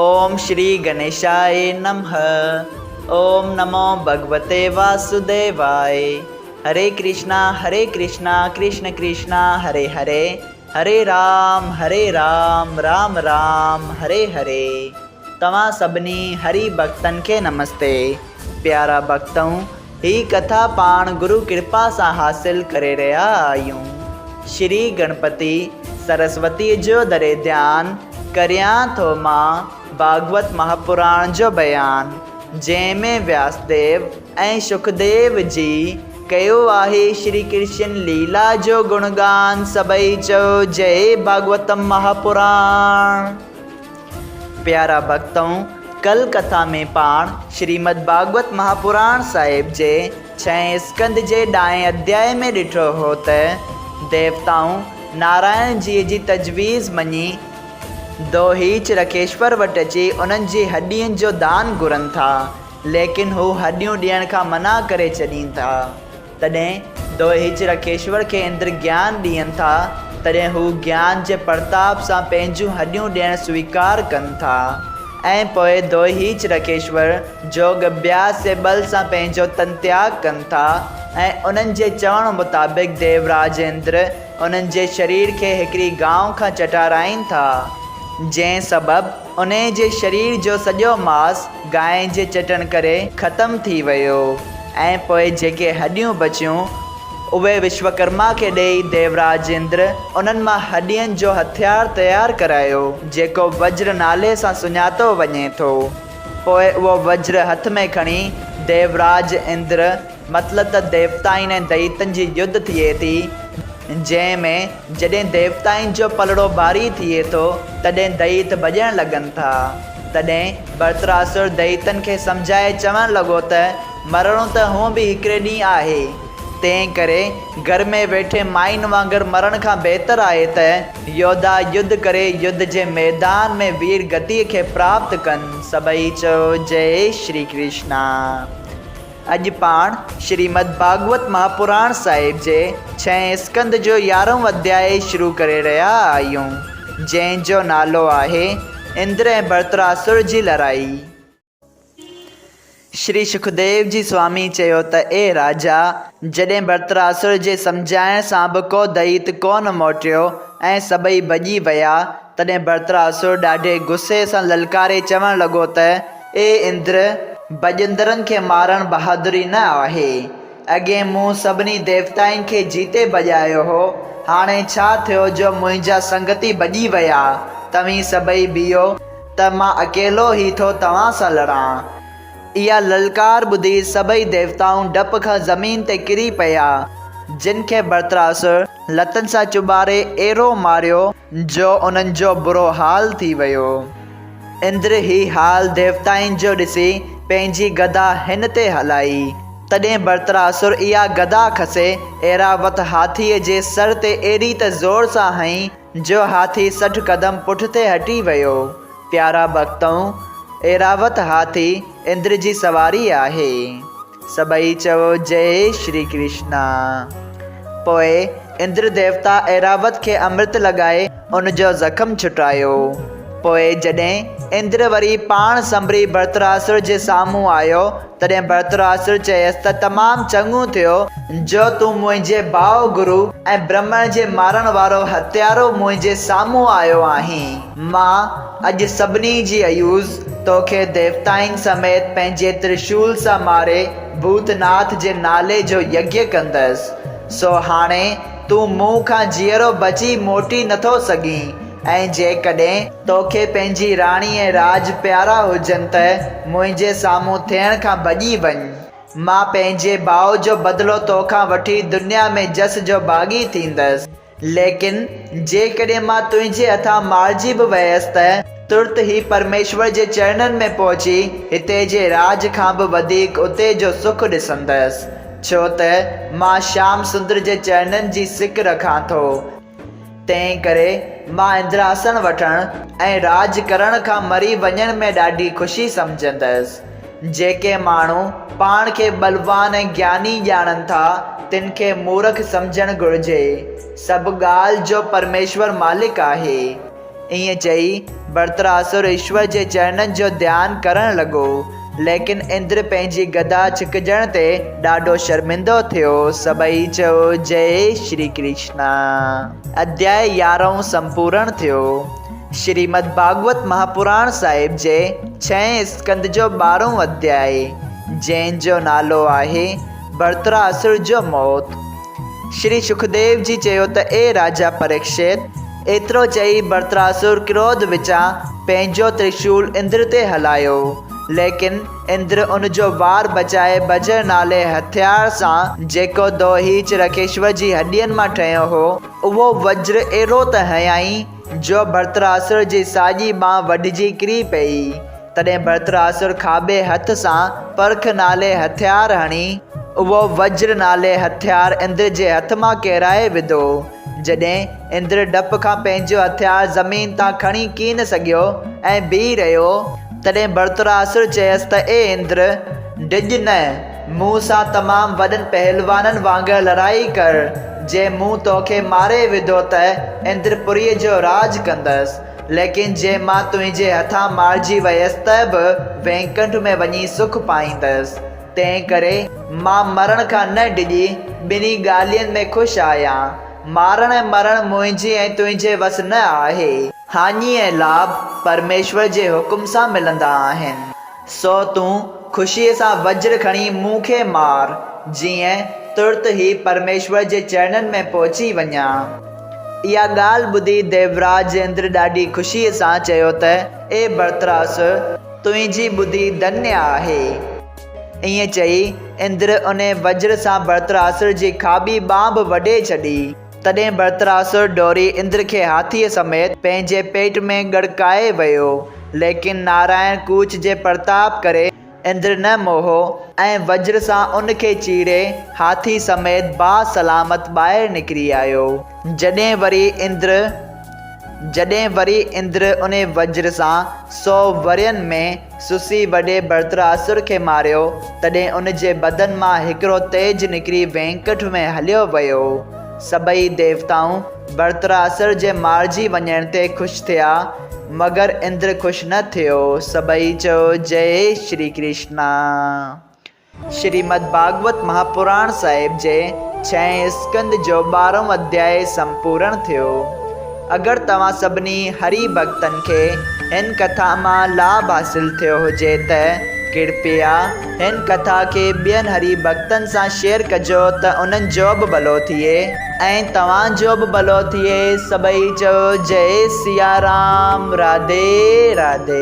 اوم شري گنيشاء نمھ اوم نمو ڀڳوتي واسوديواء هري ڪرشنا هري ڪرشنا ڪرشن ڪرشنا هري هري هري رام هري رام رام رام هري هري توهان سڀني هري ڀڳتن کي نمستي پيارا ڀڳتؤ هي ڪٿا پاڻ گرو ڪرپا سان حاصل ڪري رهيا آهيون. شري گڻپتي سرسوتيء جو دري ڌيان ڪريان ٿو مان ڀاڳوت مهاپراڻ جو بيان، جنهن ۾ وياسديو ۽ شڪديو جي ڪيو آهي شري ڪرشن ليلا جو گڻگان سڀئي چئو جئي ڀاڳوتم مهاپراڻ. پيارا ڀڳتؤ! ڪل ڪٿا ۾ پاڻ شريمد ڀاڳوت مهاپراڻ صاحب جي ڇهين اسڪنڌ جي ڏاهين اڌيائي ۾ ڏٺو هو ته ديوتائون نارائڻ جيء جي تجويز مڃي دوهيچ رکيشور وٽ اچي انهن جي هڏين جو دان گهرن ٿا، ليڪن هو هڏيون ڏيڻ کان منع ڪري ڇڏين ٿا. تڏهن دوهيچ رکيشور کي اندر گيان ڏين ٿا، تڏهن هو گيان جي پرتاب سان پنهنجون هڏيون ڏيڻ سويڪار ڪن ٿا ۽ پوء دوهيچ رکيشور جوڳ اڀياس جي ٻل سان پنهنجو تن تياڳ ڪن ٿا ۽ انهن جي چوڻ مطابق ديوراج اندر انهن جي شرير کي هڪڙي گانء کان چٽارائين ٿا، جنهن سبب انهيء جي شرير جو سڄو ماس گانء جي چٽڻ ڪري ختم ٿي ويو ۽ پوء جيڪي هڏيون بچيون، اهي وشوڪرما کي ڏيئي ديوراج اندر انهن مان هڏين جو هٿيار تيار ڪرايو، جيڪو وجر نالي سان سڃاتو وڃي ٿو. پوء اهو وجر هٿ ۾ کڻي ديوراج اندر مطلب ته ديوتائن ۽ دئيتن جي يڌ ٿئي ٿي، جنهن ۾ جڏهن ديوتائن جو پلڙو ڀاري ٿئي ٿو، تڏهن دئيت ڀڄڻ لڳن ٿا. تڏهن ڀرتراسر دئيتن کي سمجهائي چوڻ لڳو ته، مرڻو ته هونء به هڪڙي ڏينهن آهي، تنهن ڪري گهر ۾ ويٺي ماين وانگر مرڻ کان بهتر آهي ته يوڌا يڌ ڪري يڌ جي ميدان ۾ وير گتيء کي پراپت ڪن. سڀئي چئو جئي شري ڪرشنا. اڄ پاڻ شريمد ڀاڳوت مهاپراڻ صاحب جي ڇهين اسڪنڌ جو يارهون اڌيائي شروع ڪري رهيا آهيون، جنهن جو نالو آهي اندر ۽ ڀرتراسر جي لڙائي. شري شڪديو جي سوامي چيو ته اي راجا! جڏهن ڀرتراسر جي سمجهائڻ سان به ڪو دئيت ڪونه موٽيو ۽ سڀئي ڀڄي ويا، تڏهن ڀرتراسر ڏاڍي غصي سان للڪاري چوڻ لڳو ته اي اندر! ڀڄندڙن کي مارڻ بهادري نه آهي. اڳي مون سڀني ديوتائن کي جيتي ڀڄايو هو، هاڻي ڇا ٿيو جو منهنجا سنگتي ڀڄي ويا؟ توهين سڀئي بيهو ته مان اڪيلو ئي ٿو توهان سان لڙان. اها للڪار ٻڌي سڀئي ديوتائون ڊپ کان زمين تي ڪري پيا، جن کي ڀرتراسر لتن سان چٻاڙي اهڙو ماريو جو انهن جو برو حال ٿي ويو. اندر هي حال ديوتائن جو ڏسي پنهنجي گدا هن تي هلائي. تڏهن ڀرتراسر اها گدا کسي ايراوت هاٿيء جي سر تي اهڙي ته زور سان هنئي جو هاٿي 60 قدم پٺتي هٽي ويو. پيارا ڀڳتؤ! ايراوت هاٿي اندر جي سواري آهي. سڀئي چئو جئي شري ڪرشنا. پوء اندر ديوتا ايراوت کي امرت لڳائي ان جو زخم ڇٽايو. پوء جڏهن اندر وري پاڻ سنڀري ڀرتراسر جي سامهون آيو، تڏهن ڀرتراسر چيس ته تمام چڱو ٿيو جو تون منهنجي ڀاء گرو ۽ برهمڻ جي مارڻ وارو هتيارو منهنجي سامهون آيو آهين. مان اڄ سڀني جي عيوض توکي ديوتائن سميت پنهنجي ترشول سان ماري ڀوتناٿ جي نالي جو يگيه ڪندس. سو هاڻي تون مون کان جيئرو بچي موٽي نٿو سگهين ۽ جيڪڏهن توکي پنهنجي راڻي ۽ راڄ پيارا هجن ته منهنجي سامهون ٿيڻ کان ڀڄي وڃ. مان پنهنجي ڀاء جو بدلو توکان وٺي دنيا ۾ جس جو ڀاڳي ٿيندس. ليڪن جيڪڏهن مان تنهنجي هٿان مارجي به ويس ته ترت ئي پرميشور جي چرڻن ۾ پهچي هتي جي راڄ کان به وڌيڪ اتي جو سک ڏسندس، ڇو ته مان شيام سندر جي چرڻن جي سڪ رکان ٿو. تنهن ڪري مان اندراسڻ وٺڻ ۽ راڄ ڪرڻ کان مري وڃڻ ۾ ڏاڍي خوشي سمجهندس. جيڪي ماڻهو پاڻ کي ٻلوان ۽ گياني ڄاڻن ٿا، تن کي مورک سمجهڻ گهرجي. سڀ ڳالهه جو پرميشور مالڪ آهي. ائين چئي، ڀرتراسر ايشور جي چرنن جو ڌيان ڪرڻ لڳو. ليڪن اندر پنهنجي گدا ڇڪجڻ تي ڏاڍو شرمندو ٿيو. سڀئي چيو، جئي شري ڪرشنا. اڌياء يارهون سمپورڻ ٿيو. شريمد ڀاڳوت مهاپراڻ صاحب جي ڇهين اسڪنڌ جو ٻارهون اڌياء، جنهن جو نالو آهي ڀرتراسر جو موت. شري شڪديو جي چيو ته اي راجا پريڪشت! ايترو چئي ڀرتراسر ڪروڌ وچان پنهنجو ترشول اندر تي هلايو. ليڪن اندر ان جو وار بچائي بجر نالي هٿيار سان، جيڪو دوهيچ رکيشور جي هڏين مان ٺهيو هو، اهو وجر اهڙو ته هنيائين، جو ڀرتراسر جي ساڄي ٻانهن وڍجي ڪري پيئي. تڏهن ڀرتراسر کاٻي هٿ سان پرک نالي هٿيار هڻي، اهو وجر نالي هٿيار اندر جي هٿ مان ڪيرائي وڌو. جڏهن اندر ڊپ کان پنهنجو هٿيار زمين تان کڻي ڪين سگهيو ۽ بيهي رهيو، تڏهن ڀرتراسر چيس ته اي اندر! ڊڄ نه، مون سان تمام وڏن پهلوانن وانگر لڙائي ڪر، جي مون توکي ماري وڌو ته اندرپوريء جو راڄ ڪندس، ليڪن جي مان تنهنجي هٿان مارجي ويس ته به وينڪنٺ ۾ وڃي سک پائيندس. تنهن ڪري مان مرڻ کان نه ڊڄي ٻنهي ڳالهين ۾ خوش آهيان. مارڻ ۽ مرڻ منهنجي ۽ تنهنجي وس نه آهي. هاڃي ۽ لاڀ پرميشور جي حڪم سان ملندا آهن. سو تون خوشيء سان وجر کڻي مون کي مار، جيئن ترت ئي پرميشور جي چرنن ۾ پهچي وڃان. اها ڳالهه ٻڌي ديوراج اندر ڏاڍي خوشيء سان چيو ته اي ڀرتراسر! تنهنجي ٻڌي ڌنيه آهي. ائين چئي، اندر انهي وجر سان ڀرتراسر جي کاٻي ٻانهن به وڍي ڇڏي. تڏهن ڀرتراسر ڊوڙي اندر کي هاٿيء سميت پنهنجي پيٽ ۾ ڳڙڪائي ويو. ليڪن نارائڻ ڪوچ جي پرتاپ ڪري اندر نه موهو ۽ وجر سان ان کي چيري هاٿي سميت باسلامت ٻاهر نڪري آيو. جڏهن وري اندر جڏهن وري اندر انهي وجر سان سو ورهين ۾ سسي وڏي ڀرتراسر کي ماريو، تڏهن ان جي بدن مان هڪڙو تيج نڪري وينڪٺ ۾ هليو ويو. سڀئي ديوتائون ڀرتراسر جي مارجي وڃڻ تي خوش ٿيا، مگر اندر خوش نه ٿيو. سڀئي چيو، جئي شري ڪرشنا. شريمد ڀاڳوت مهاپراڻ صاحب جي ڇهين اسڪنڌ جو ٻارهون اڌياء سمپورڻ ٿيو. اگر توهان سڀني هري ڀڳتن کي هن ڪٿا مان لاڀ حاصل ٿيو هجي ته ڪرپيا هن ڪٿا کي ٻين هري ڀڳتن سان شيئر ڪجو ته انهن جو به ڀلو ٿئي ۽ توهان جو به ڀلو ٿئي. سڀئي چئو جئي سيارام راڌي راڌي.